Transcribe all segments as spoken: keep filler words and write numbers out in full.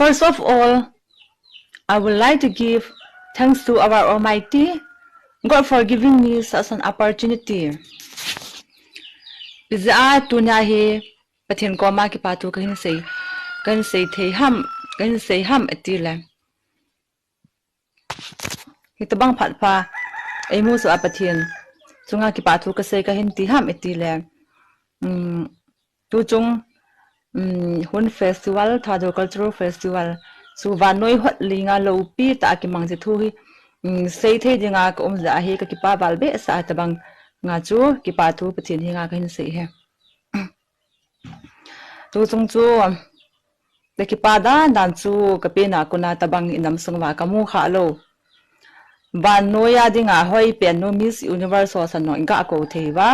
First of all, I would like to give thanks to our Almighty God for giving me such an opportunity. Ijeh a tunia hi Pathen koma kipa thu kahin sei, kahin sei thei ham, kahin sei ham ati le. Hitobang phat pha eimusah a Pathen chunga kipa thu kasei kahin ti ham ati le. Um, tuchung, um, Hun Festival, Thadou Cultural Festival chu vannoi hotlinga loupi tah a kimang chu thu hi, um, sei thei dinga ka um jeh a hi ka kipa val behseh a, tabang nga chu kipa thu Pathen henga kahin sei e. Tuchung chu ka kipa dan dan chu ka pen a kona tabang inam sung uva ka mu kha lou. Vannoi a dinga hoi pen nu Miss Universe ho san jong iga kou thei uva.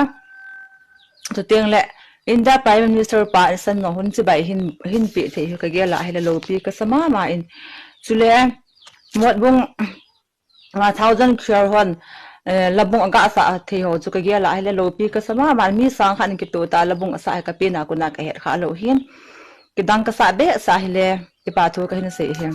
Chuteng le India Prime Minister pa san jong hun chibai hin, hin pe thei hi ka gel a hile loupi kasa mama in. Chule Motbung, a, Thousand Crore hon, eh, labung aga sah thei ho chu ka gel a hile loupi kasa mama, mi sang khat in kitoh tah a labung asah hi ka pen a kona ka het kha lou hin. Kidang kasah behseh a hile kipa thu kahin sei hi.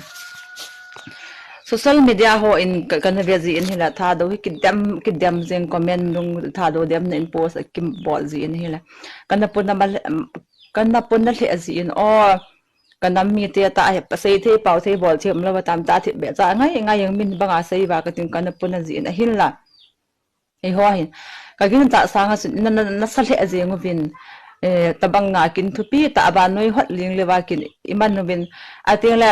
Social media ho in ka, kana ve jin hile Thadou hi kidem, kidem jing, comment nung Thadou demna in post akibol jin hile. Kana puna mal, kana puna lheh jin o. Ka nam mite tah hi, pasei thei, pao thei, bol thei, umlou va tam tah thei, behcha ngai, ngai jeng min banga sei uva kating kana puna jin ahinla. Eiho hin. Ka gingcha sanga chun, na, na, nasa lheh jeng uvin, eh, tabang nga kin thupi tah a vannoi hotling leuva kin iman uvin. Ateng le,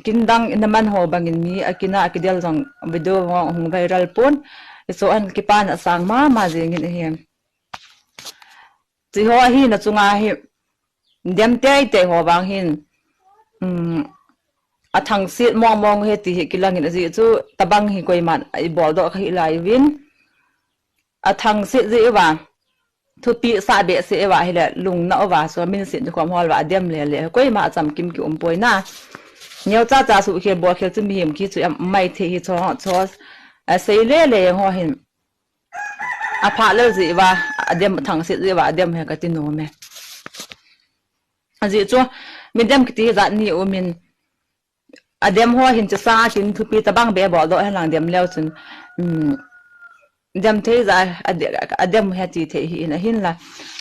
kin dang ina man ho bangin mi, akina, akidel jong video hung viral pon. Iso an kipana sang mama jengin ahi. Chiho ahina chunga hi, dem teitei ho vang hin, um, athangsit mong mong hi ti hi kilangin ajeh chu tabang hi koiman ibol doh kha hih lai uvin. Athangsit jeh uva, thupi sah behseh uva hile lungna uva, so min sit ni khom hol uva adem le le, koima achamkim ki um poi na. Neocha cha suhkhel bolkhel chu mihem ki chu amai thei hi cho, cho, asei le le jeng ho hin. Apha lel jeh uva, adem thangsit jeh uva, adem hi kati nom e. Ajeh chu, midem kiti jat ni umin, adem ho hin chu sanga kin thupi tabang beh bol doh henlang dem leu chun, um, dem thei jeh a, ade-, adem hi ati thei hih in ahinla.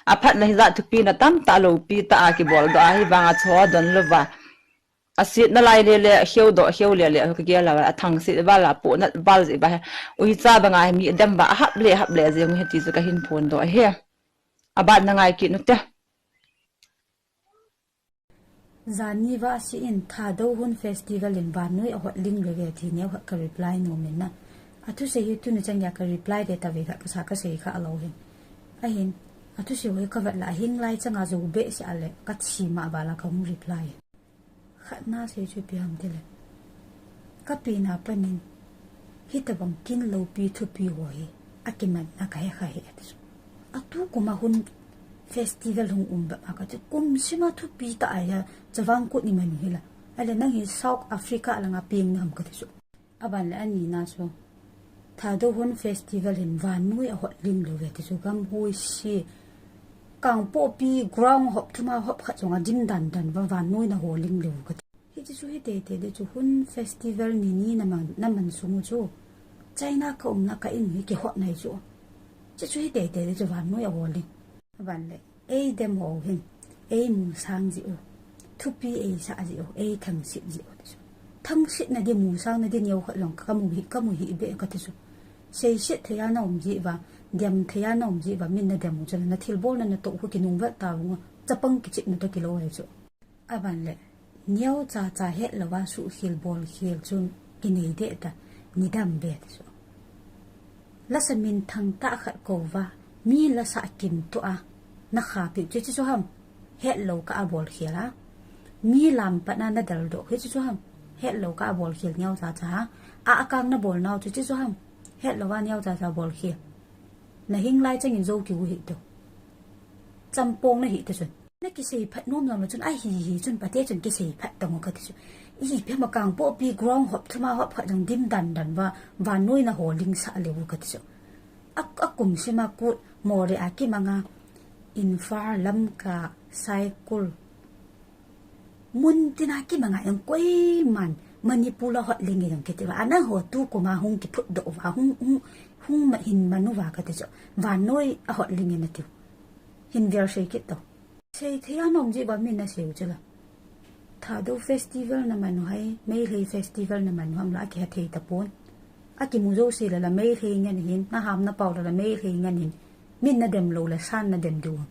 Aphatna hi jat thupi na tamtah loupi tah a kibol doh ahi vanga cho don louva. Asetna lai le le, akheu doh, akheu le le, ka gel a, athangsit val a, apohnat val jeh uva hi. Uicha banga hi mi dem uva, ahap le, ahap le, jeng u hi ti chu kahin phondoh ahi. Aban na ngai kit ute. Jani va asit in Thadou Hun Festival in vannoi ahotling lou ve ti neo khat ka reply nom in na. Athusei hi tuni chan geiya ka reply ve tave khat kasa kasei kha lou hin. Ahin, athusei hi kavet la ahing lai changa jou behseh a le, kathi ma val a kahung reply. Khatna sei chu ipi ham tile, ka pen a panin, hitabang kin loupi thupi ho hi, akimanna kahe kha e ati chu. Atu kuma Hun festival hung um bep a kati chu, kum sima thupi tah a hi a, Chavang Kut ni man hi la. Ahile nang hi South Africa langa peng nahim kati chu. Aban le anina chu, Thadou Hun festival hin vannoi ahotling lou ve ti chu, gam hoi se, Kangpokpi ground hop thum a hop khat chunga dim dan dan uva vannoi na holing lou kati. Hiche chu hi teitei deh chu, Hun festival ni ni na man, na man sung u chu, China ka umna ka in hi kihot nai chu. Hiche chu hi teitei deh chu, vannoi aholing. Aban le, ei dem ho hin, ei musang jeh u, thupi ei sah jeh u, ei thangsit jeh u ti chu. Thangsit na di, musang na di neo khat long kamu hi, kamu hi beh kati chu. Seiset thei a na um jeh uva, dem thei a na um jeh uva, min na dem u chu na thilbol na na toh u kinung vet ta u, chapang kichep na toh kilou ahi chu. Aban le, neocha cha het louva suhkhel bolkhel chu kinei deh ta, nidam be ti chu. Lasa minthang tah khat kou va, mi lasa kim toh a, na khapeh chu, hiche chu ham, hetlou kah a bolkhel a. Mi lampat a na deldoh, hiche chu ham, hetlou kah a bolkhel neocha cha a. A, akang na bol nau chu, hiche chu ham, hetlou a neocha cha bolkhel. Na hing lai changin jou kiu hih teo. Champong na hih teo chun. Na kisei phat nom nom chun, ahi hi chun, pate chun kisei phat tang u kati chu. Ipi ham a Kangpokpi ground hop thum a hop khat jong dim dan dan uva, vannoi na holing sah leu kati chu. A, akum sima Kut, Moreh a kimang a, Imphal, Lamka, Saikul, Mun tina kimanga jong koiman Manipur la hot linge jong kiti uva, ana ho tu kuma hung kiphut doh uva, hung, hung, hung ma hin man uva kati chu, vannoi a hot linge natiu. Hin ver sei kit to. Sei thei a nom ji ba min na sei u chu la. Thadou festival na man u hai, Meitei festival na man u ham la, akiha thei tapon. Akimu jouse la la Meitei ngen hin, na ham na pao la la Meitei ngen hin. Min na dem lou la san na dem diu ham.